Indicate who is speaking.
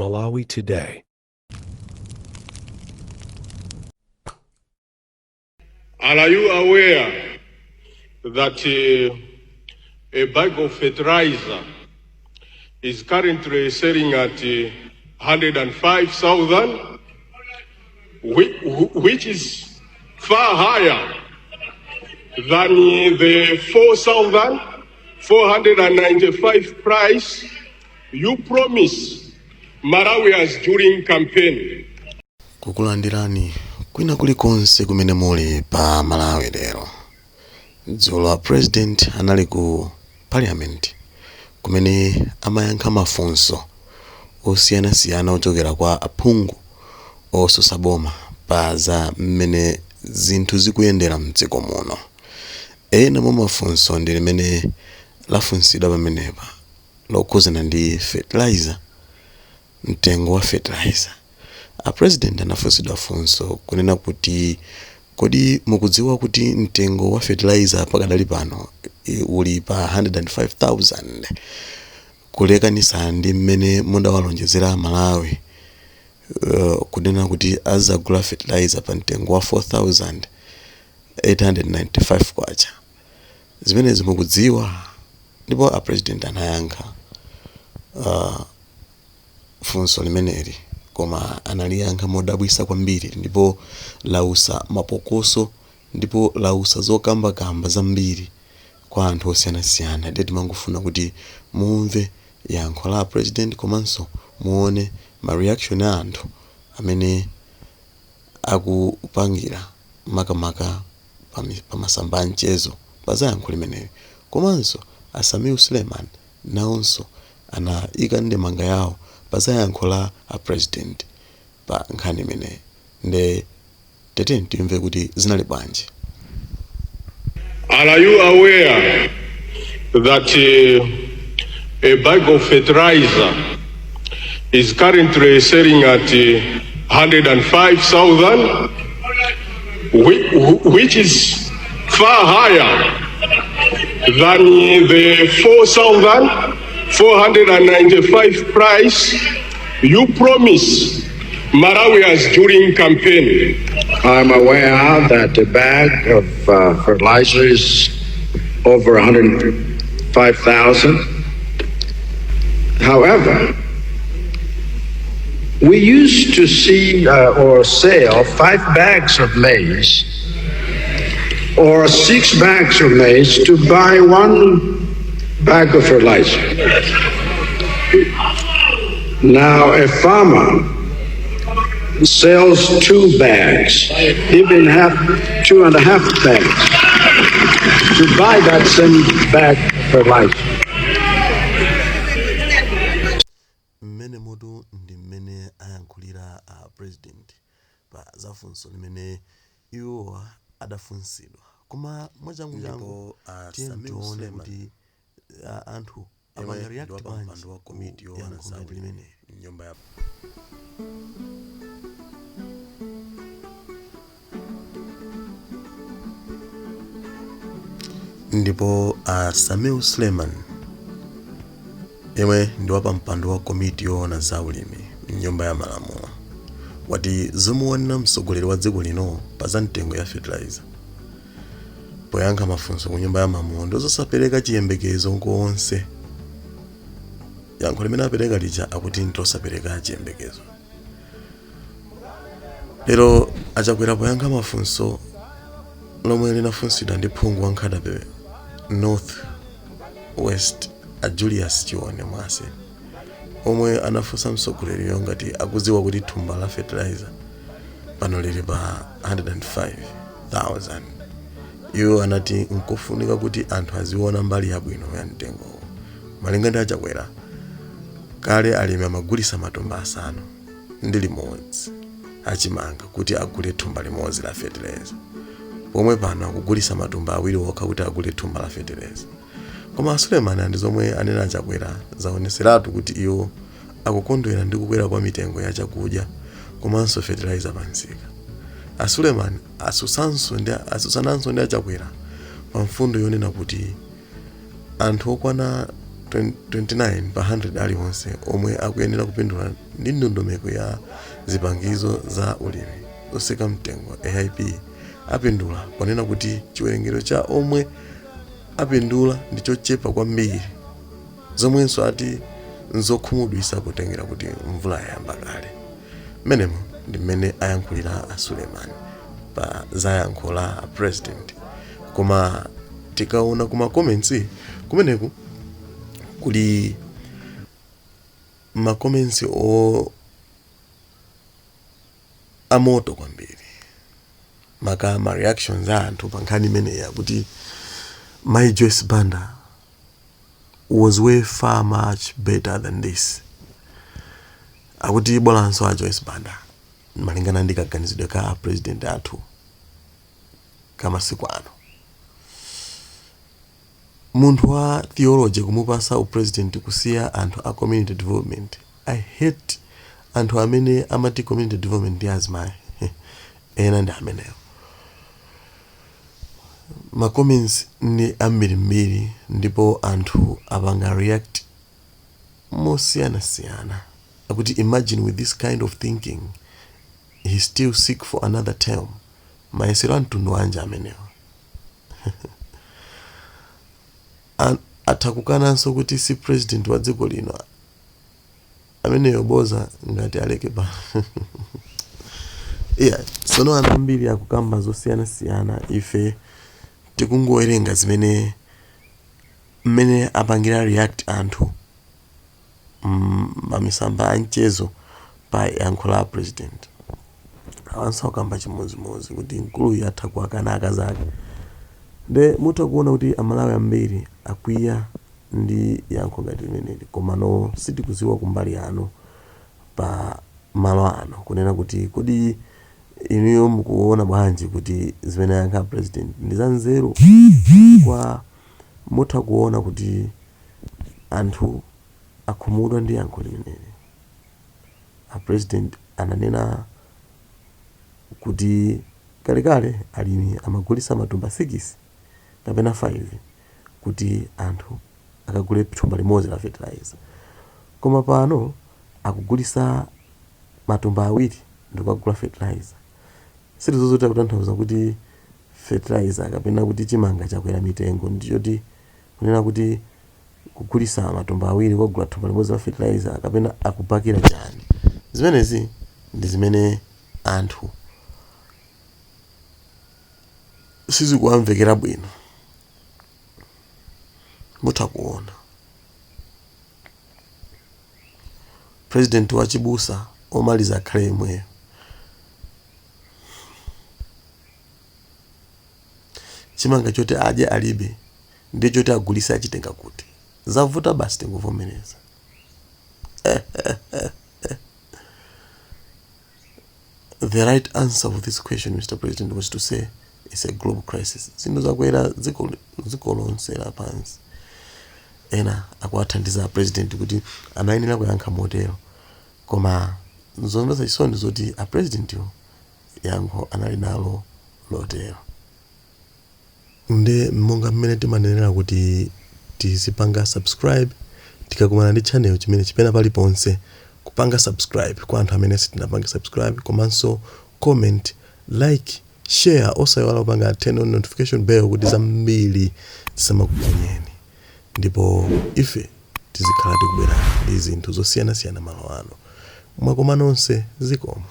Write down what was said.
Speaker 1: Malawi Today.
Speaker 2: Are you aware that a bag of fertilizer is currently selling at 105,000, which is far higher than the 4,495 price you promised Malawians during campaign?
Speaker 3: Kukulandirani kwina kulikonse kumene muli pa Malawi lero. Dzulo a president anali ku parliament kumene amayankha mafunso osiyanasiyana ochokera kwa aphungu osusa boma pa za mmene zinthu zikuyendera mdziko muno. Ena mwa mafunso ndi limene lafunsidwa pamenepa lokhuzana ndi fertilizer, mtengo wa fertilizer. A president anafunsidwa funso kunena kuti kodi mukudziwa kuti mtengo wa fertilizer pakadali pano uli pa 105,000 kulekanisa ndi mmene mudawalonjezera Malawi kunena kuti azagula fertilizer pa mtengo wa 4,895 kwacha. Zimenezi mukudziwa? Ndipo a president anayankha funso limeneli koma analiyankha modabwisa kwambiri ndipo lausa mapokoso ndipo lausa zokambakamba zambiri kwa anthu osiyanasiyana. Ndiye timangofuna kuti mumve yankho la president komanso muone ma reaction a anthu amene akupangira makamaka pa masamba a mchezo pa za yankho limeneli. Komanso a Sameer Suleman nawonso anayika ndemanga yawo pa za yankho la a president pa nkhani imeneyi. Nde tatiyeni timve kuti zinali bwanji.
Speaker 2: Are you aware that a bag of fertilizer is currently selling at 105,000, which is far higher than the 4,495 price you promised Malawians during campaign?
Speaker 4: I'm aware that a bag of fertilizer is over 105,000. However, we used to see or sell 5 bags of maize or 6 bags of maize to buy 1 bag of fertilizer. Now a farmer sells 2 bags, even half, 2.5 bags, to buy that same bag of fertilizer.
Speaker 3: Mmene mutu ndi mmene ayankhulira a president pa zafunso limene iwowa adafunsidwa. Koma mwachangu changu
Speaker 5: Ndipo a
Speaker 3: tiye
Speaker 5: Sameer
Speaker 3: tione
Speaker 5: Suleman
Speaker 3: kuti anthu
Speaker 5: yemwe
Speaker 3: apanga react
Speaker 5: ndi
Speaker 3: bwanji
Speaker 5: wapampando wa komiti
Speaker 3: ku
Speaker 5: yoona
Speaker 3: yankho
Speaker 5: za
Speaker 3: ngati
Speaker 5: ulimi
Speaker 3: limeneli.
Speaker 5: mnyumba ya
Speaker 3: Ndipo a Sameer Suleman yemwe ndi wapampando wa komiti yoona za ulimi mnyumba ya malamulo wati zomuwanena mtsogoleri wa dziko lino pa za mtengo ya fertilizer poyankha mafunso ku nyumba ya malamulo ndi zosapereka chiyembekezo konse. Yankho limene apereka lija akuti ndilosapereka chiyembekezo. Lero achakwera poyankha mafunso lomwe linafunsidwa ndi phungu wa Nkhata Bay North West a Julius Chione Mwase omwe anafunsa mtsogoleriyo ngati akudziwa kuti thumba la fertilizer pano lili pa 105,000. Iwo anati nkofunika kuti anthu aziona mbali yabwino ya mtengowo. Malinga ndi achakwera, kale alimi amagulisa matumba 6 ndi limodzi achimanga kuti agule thumba limodzi la fertilizer, pomwe pano akugulisa matumba 2 okha kuti agule thumba la fertilizer. Koma Suleman ndi zomwe anena achakwera zaoneseratu kuti iwo akukondwera ndi kukwera kwa mitengo ya chakudya komanso fertilizer pa msika. A Suleman asusananso ndi achakwera pa mfundo yonena kuti anthu okwana 29 pa 100 aliwonse omwe akuyenera kupindula ndi ndondomeko ya zipangizo za ulimi zotsika mtengo AIP apindula, ponena kuti chiwerengero cha omwe apindula ndi chochepa kwambiri, zomwenso ati nzokhumudwitsa potengera kuti mvula yayamba kale. Mmenemo ndi mmene ayankhulira a Suleiman pa za yankho la a president. Koma tikaona kuma comments kumeneku, kuli ma comments o amoto kwambiri, maka ma reactions a anthu pa nkhani imeneyi, akuti Mai Joyce Banda was way far much better than this. Akuti bolanso a Joyce Banda malingana ndi kaganizidwe ka president athu kamasiku ano. Munthu wa theology kumupasa upresident, kusiya anthu a community development. I hate anthu amene amati community development ndi azimayi. Ena ndi amenewo. Ma comments ndi ambirimbiri ndipo anthu apanga react mosiyanasiyana. Akuti, "Imagine with this kind of thinking he still seek for another term. Mayesero a mtundu wanji amenewa?" Atha kukananso kuti si president wa dziko lino ameneyo, boza ngati aleke pa. Yeah, tsono anthu ambiri akukamba zosiyanasiyana. Ife tikungowerenga zimene mmene apangira react anthu mamisamba a mchezo pa yankho la president. Awanso akamba chimodzimodzi kuti mkuluyu atha kuwakana akazi ake. Nde mutha kuona kuti Amalawi ambiri akwiya ndi yankho ngati limeneli. Komano sitikuziwa kumbali yanu pa malo ano kunena kuti kodi inuyo mukuona bwanji kuti zimene ayankha president ndi za nzeru? Kwa mutha kuona kuti anthu akhumudwa ndi yankho limeneli. A president ananena kuti kalekale alimi amagulisa matumba 6 kapena 5 kuti anthu akagule thumba limodzi la fertilizer, koma pano akugulisa matumba awiri ndikukagula fertilizer. Sitizozoti kutanthauza kuti fertilizer kapena kuti chimanga chakwera mitengo, ndichoti kunena kuti kugulisa matumba awiri kukagula thumba limodzi la fertilizer, kapena akupakira chani? Zimenezi ndi zimene anthu sizikuwamvekera bwino. Mutha kuona president wachibusa omaliza akhale yemweyo. Chimanga choti adye alibe, ndiye choti agulise achitenga kuti? Zavuta basi, tingovomereza. "The right answer for this question, Mr President, was to say it's a global crisis. Zinthu zakwera dziko lonse lapansi." Ena akuwathandiza president kuti anayenera kuyankha motero, koma zomvetsa chisoni zoti a president yankho anali nalo lotero. Nde monga mmene timanenera kuti tizipanga subscribe tikakumana ndi channel chimene chipena paliponse, kupanga subscribe kwa anthu amene sitinapanga subscribe, komanso comment, like, share, osayiwala kupanga turn on notification bell kuti zambiri zisamakuponyeni, ndipo ife tizikhala tikubwera ndi zinthu zosiyanasiyana malo ano. Mwakoma nonse, zikomo.